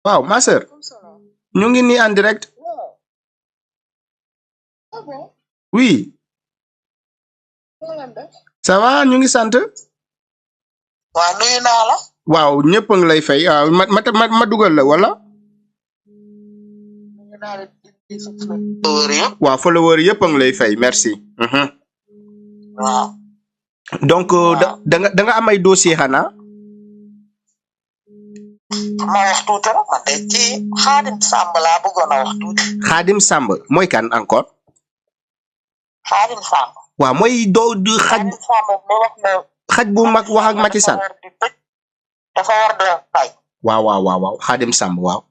waaw ma sœur ñu ngi nii en direct oui ça va ñu ngi sant waaw nuyu naa la waaw ñëpp a ngi lay fay waaw ma dugal la wala nuyu naa la di follower yëpp waaw follower yëpp a ngi lay fay merci waaw donc da nga am ay dossier xanaa ma wax tuuti rek man de ci Xaadim Samb laa bëggoon a wax tuuti Xaadim Samb mooy kan encore Xaadim Samb waaw mooy du xaj Xaadim Samb mi wax ne xaj bu mag wax ak Macky Sall dafa war de fay waaw Xaadim Samb waaw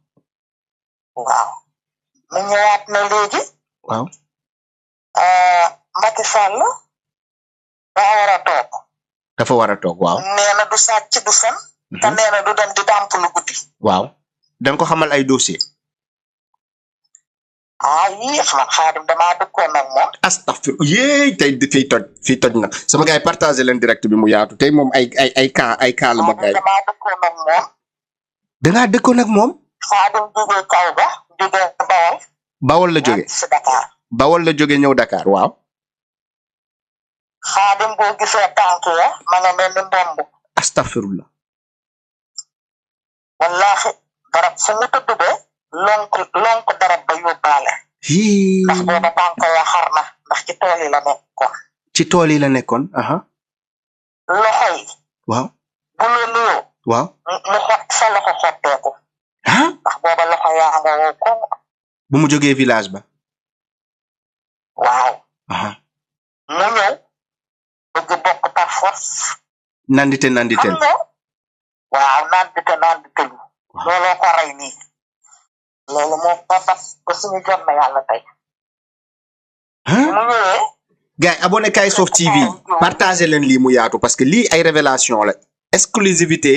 mu ñëwaat na léegi waaw Macky Sall daa war a toog dafa war a toog waaw nee na du sàcc du fen te nee na du dem di dàmp lu guddi waaw danga ko xamal ay dossier yii man Xaadim damaa dëkkoon ak moom astafir yéey tey fii toj na sama gars yi partagé leen direct bi mu yaatu tey moom ay cas la ma gars yi damaa dëkkoon ak moom dangaa dëkkoon ak moom Xaadim jógee kaw ba jógee Bawol la jóge si Dakar Bawol la jóge ñëw Dakar waaw Xaadim boo gisee tànk ya ma nga mel ni ndomb astafirullah wallaahi darab fu mu tëdd de lonk darab ba yóbbaale ndax booba tànk ya xar na ndax ci tool yi la nekkoon ci tool yi la nekkoon loxo yi waaw bu la nuyoo waaw mu xot sa loxo xotteeku ndax booba loxo yaa nga woo ko bu mu jógee village ba waaw mu ñëw bëgg bokk par force nandite waaw nandite lu looloo ko rey nii loolu moo ko tax ba suñu jot na yàlla tey mu ñëwee gars yi abonné Kaysof TV partagé leen lii mu yaatu parce que lii ay révélation la exclusivité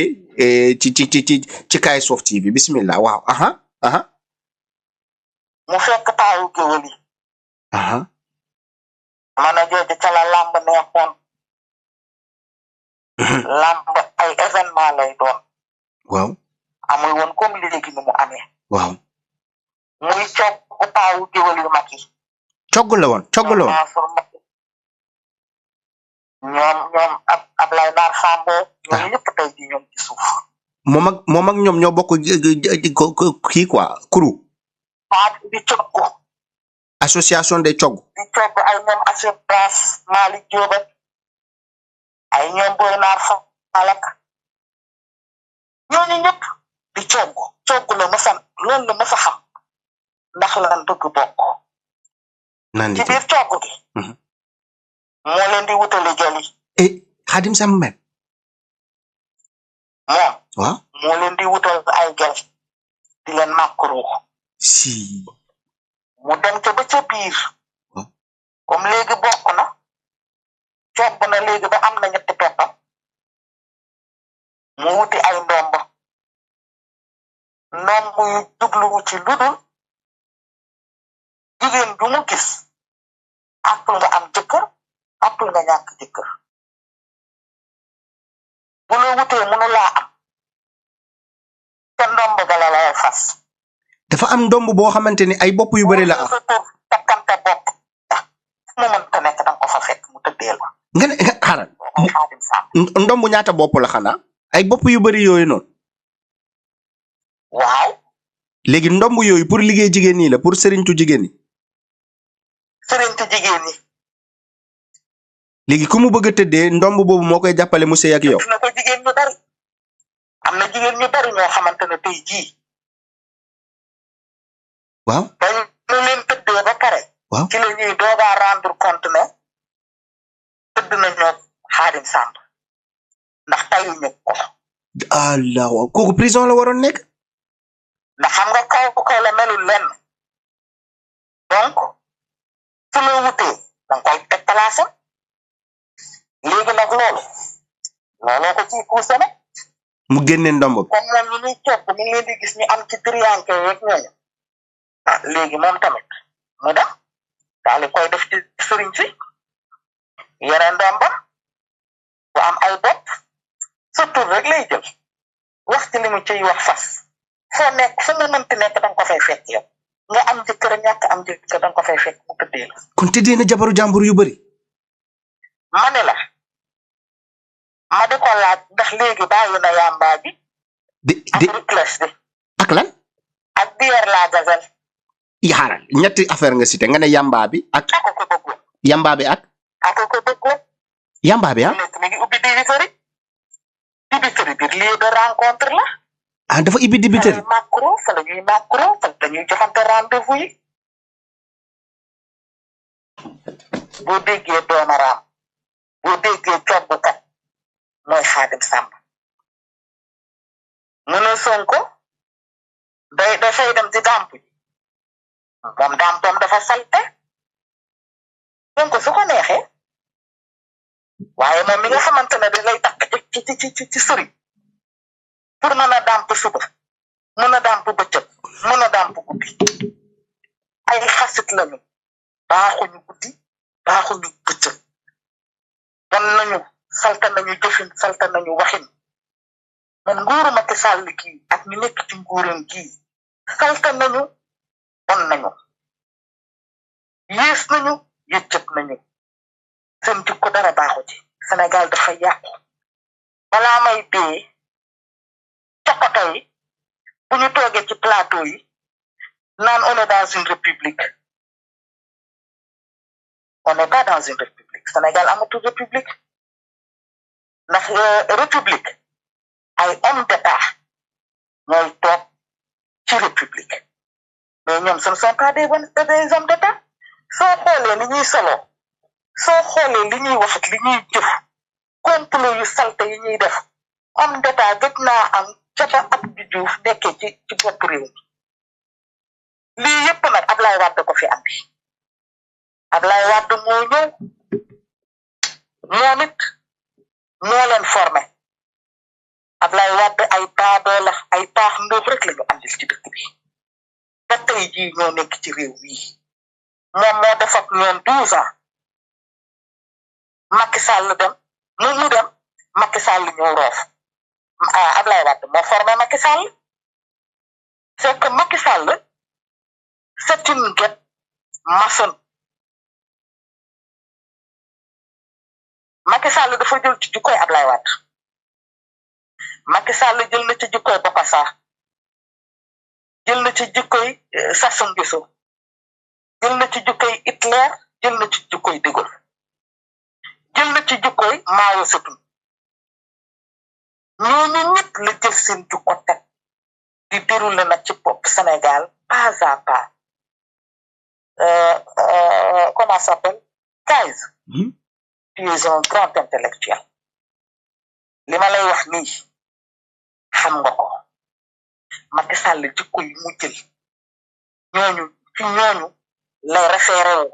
ci Kaysof TV bismillah waaw mu fekk taayu géwël yi man a jooju ca la làmb neexoon làmb ay événement lay doon waaw amul woon comme léegi ni mu amee waaw muy cogg taayu géwël yu mag yi cogg la woon ñoom Ablaye Naar Sambo ñoom ñëpp tey ji ñoom ci suuf moom ak ñoom ñoo bokk kii quoi kuru di cogg association des cogg di cogg ay ñoom assurance Malick Diop ay ñoom Boy Naar Falak ñooñu ñëpp di cogg la ma fa loolu la ma fa xam ndax lan bëgg bokk ci biir cogg gi moo leen di wutali jali Xaadim Samb mel moom waaw moo leen di wutal ay gel di leen màkkuroo si mu dem ca ba ca biir comme léegi bokk na cogg na léegi ba am na ñetti peppam mu wuti ay ndomb yu jubluwu ci ludul jigéen du mu gis àppul nga am jëkkër àppul nga ñàkk jëkkër bu la wutee mënu laa am te ndomb ga la lay fas dafa am ndomb boo xamante ni ay bopp yu bëri la takkante bopp mu mënta nekk danga ko fa fekk mu tëddee la nga ne xaaral ndomb ñaata bopp la xanaa ay bopp yu bëri yooyu noonu waaw léegi ndomb yooyu pour liggéey jigéen ñi la pour sëriñtu jigéen ñi léegi ku mu bëgg a tëddee ndomb boobu moo koy jàppale mu sëy ak yow na ko jigéen ñu bari am na jigéen ñu bari ñoo xamante ne tey jii waaw dañu leen tëddee ba pare waaw ci la ñuy doogaa rendre compte ne tëdd nañoo Xaadim Samb ndax tayuñu ko allah waaw kooku prison la waroon nekk ndax xam nga kaw la melul lenn donc su la wutee danga koy teg place léegi nag looloo ko ciy poussé nag mu génne ndomb comme moom ñu ñuy cogg mi ngi leen di gis ñu am ci trianke yeeg ñooñu léegi moom tamit mu dem daal di koy def ci sëriñ si yore ndombam bu am ay bopp surtout rek lay jël wax ci li mu ciy wax fas foo nekk fu mu mënti nekk danga ko fay fekk yow nga am jëkkër ñàkk am jëkkër danga ko fay fekk mu tëddee la kon tëddee na jabaru jàmbur yu bari ma ne la ma di ko laaj ndax léegi bàyyi na yàmbaa bi ak reclus bi ak lan ak bière la gazelle xaaral ñetti affaire nga cité nga ne yamba bi ak ko bëggoon yamba bi ak ko bëggoon yamba bi nekk mi ngi ubbi dibiteri bi lieu de rencontre la dafa ibbi dibiteri macro fa la ñuy joxante rendez-vous yi boo déggee doomaraam boo déggee cobbukat mooy Xaadim Sàmb mu ne Sonko dafay dem di dàmp ji moom dàmpam dafa salte Sonko su ko neexee waaye moom mi nga xamante ne da lay takk ci sëriñ pour mën a dàmp suba mën a dàmp bëccëg mën a dàmp guddi ay xasit lañu baaxuñu guddi baaxuñu bëccëg wan nañu salta nañu jëfin salta nañu waxin man nguuru Macky Sall gii ak ñu nekk ci nguuram gii salta nañu wan nañu yées nañu yëccëg nañu seen jikko dara baaxu ci Sénégal dafa yàqu balaa may dee cokoto yi bu ñu toogee ci plateau yi naan on est dans une république on n'est pas dans une république Sénégal amatul république ndax république ay homme d'état ñooy toog ci république mais ñoom ce ne sont pas des hommes d'état soo xoolee li ñuy solo soo xoolee li ñuy wax ak li ñuy jëf complot yu salte yi ñuy def homme d'état gëj naa am ca ba Abdou Diouf nekkee ci bopp réew lii yëpp nag Ablaye Wade ko fi andi Ablaye Wade moo ñëw moom it moo leen formé Ablaye Wade ay baadoo la ay taax ndóof rek la ñu andil ci dëkk bi ba tey jii ñoo nekk ci réew mi moom moo def ak ñoom 12 ans Macky Sall dem mu dem Macky Sall ñëw roof Ablaye Wade moo formé Macky Sall c'est que Macky Sall c'est une guêpe maçonne Macky Sall dafa jël ci jikkoy Ablaye Wade Macky Sall jël na ci jikkoy Bokassa jël na ci jikkoy Sassou Nguesso jël na ci jikkoy Hitler jël na ci jikkoy De Gaulle jël na ci jikkoy Mao Zedong ñooñu ñëpp la jël seen jikko teg di déroulé nag ci bopp Sénégal pas à pas comment ça s'appelle Kayz tu es un grand intellectuel li ma lay wax nii xam nga ko Macky Sall jikko yi mu jël ñooñu lay référé wu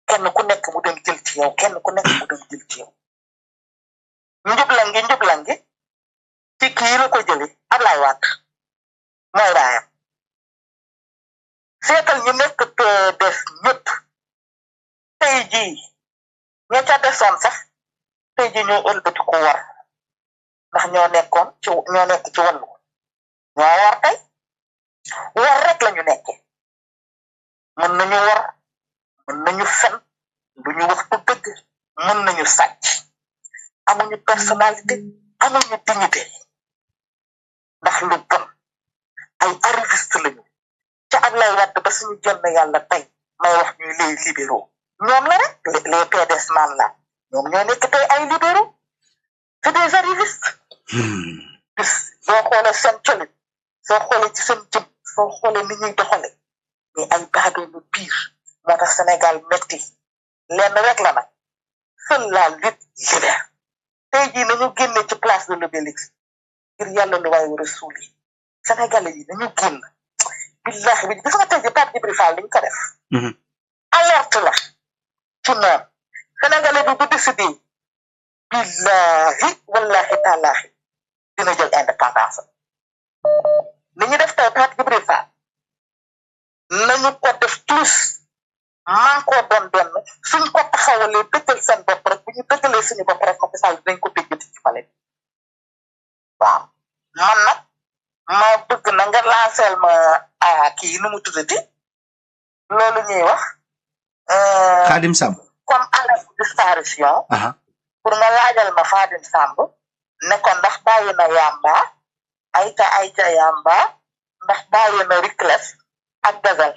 kenn ku nekk mu dem jël ci yow kenn ku nekk mu dem jël ci yow njublangi ci kii la ko jëlee Ablaye Wade mooy baayam seetal ñu nekk des ñëpp tey jii ña ca desoon sax tey jii ñoo ëlbati ko war ndax ñoo nekk ci wàllu ñoo war tey war rek la ñu nekkee mën nañu war mën nañu fen du ñu wax bu dëgg mën nañu sàcc amuñu personnalité amuñu dignité ndax lu bon ay arriviste lañu ca Ablaye Wade ba suñu jël na yàlla tey may wax ñuy les libéraux ñoom la rek les PDS man la ñoom ñoo nekk tey ay libéraux c'est des arrivistes soo xoolee seen colin soo xoolee ci seen jëm soo xoolee ni ñuy doxale mais ay baadoolu pire moo tax Sénégal metti lenn rek la nag seule la lutte libère tey jii nañu génne ci place de l'Obélisque ngir yàlla lu waay war a suuli Sénégalais yi nañu génn billahi bi gis nga tey ji Pape Djibril Fall li ñu ko def alerte la ci moom Sénégalais bi bu décidé billahi wallahi taalahi dina jël indépendance li ñu def tey Pape Djibril Fall nañu ko def plus man koo doon benn suñ ko taxawalee dëggal seen bopp rek bu ñu dëggalee suñu bopp rek Macky Sall dinañ ko déggati ci pale waaw man nag ma bëgg na nga lancel ma kii nu mu tuddati loolu ñuy wax Khadim Samb comme alerte disparition pour nga laajal ma Khadim Samb ne ko ndax bàyyi na yamba ayta yamba ndax bàyyi na Ricles ak gazel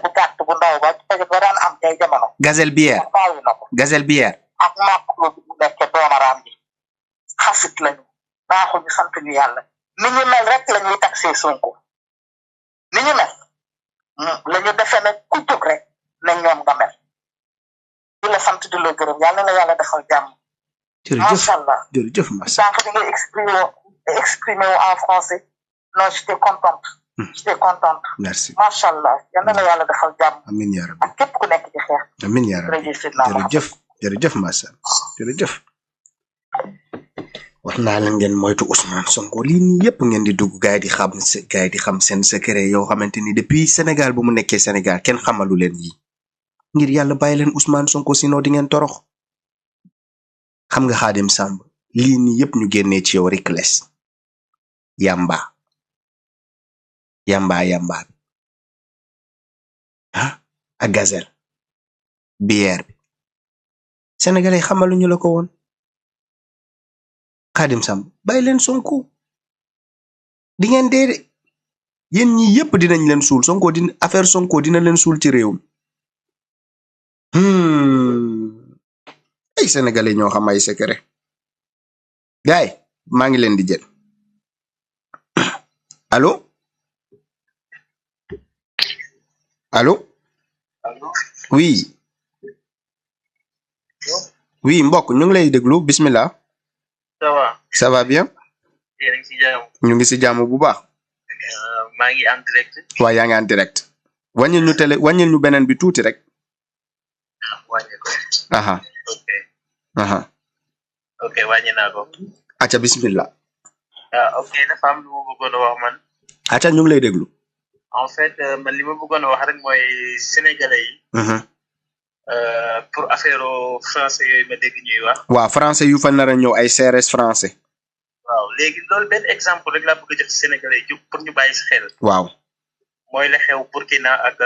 bu gàtt bu ndaw ba daan am tey jamono gazel bière bàyyi na ko gazel bière ak màpp bu nekk doomaraam bi xasit lañu baaxuñu sant ñu yàlla ni ñu mel rek la ñuy taxé Sonko ni ñu mel la ñu defee ne ku jóg rek ne ñoom nga mel di la sant di la gërëm yàlla na yàlla defal jàmm macha allah jërëjëf Massa sànq di nga exprimer en français non j'étais contente merci macha allah yàlla na yàlla defal jàmm amiin yaa rabbi ak képp ku nekk ci xeex amiin yaa rabbi jërëjëf Massa jërëjëf wax naa leen ngeen moytu Ousmane Sonko lii nii yëpp ngeen di dugg gaay di xam seen secret yoo xamante ni depuis Sénégal bu mu nekkee Sénégal kenn xamalu leen yi ngir yàlla bàyyi leen Ousmane Sonko sinon di ngeen torox xam nga Khadim Samb lii nii yëpp ñu génnee ci yow Ricles yamba ak gazel bière bi sénégalais xamaluñu la ko woon Khadim Samb bàyyi leen Sonko di ngeen dee de yéen ñi yëpp dinañ leen suul affaire Sonko dina leen suul ci réew mi ay sénégalais ñoo xam ay secret gaay maa ngi leen di jël allo oui mbokk ñu ngi lay déglu bismillah ça va bien ñu ngi ci jàmm bu baax maa ngi en direct waaw yaa ngi en direct wàññil ñu beneen bi tuuti rek ok wàññi naa ko acca bismillah ok dafa am lu ma bëggoon a wax man acca ñu ngi lay déglu en fait man li ma bëggoon a wax rek mooy sénégalais yi pour affaire français yooyu ma dégg ñuy wax waaw français yu fa nar a ñëw ay CRS français waaw léegi loolu benn exemple rek laa bëgg a jox sénégalais yi pour ñu bàyyi si xel waaw mooy la xew Burkina ak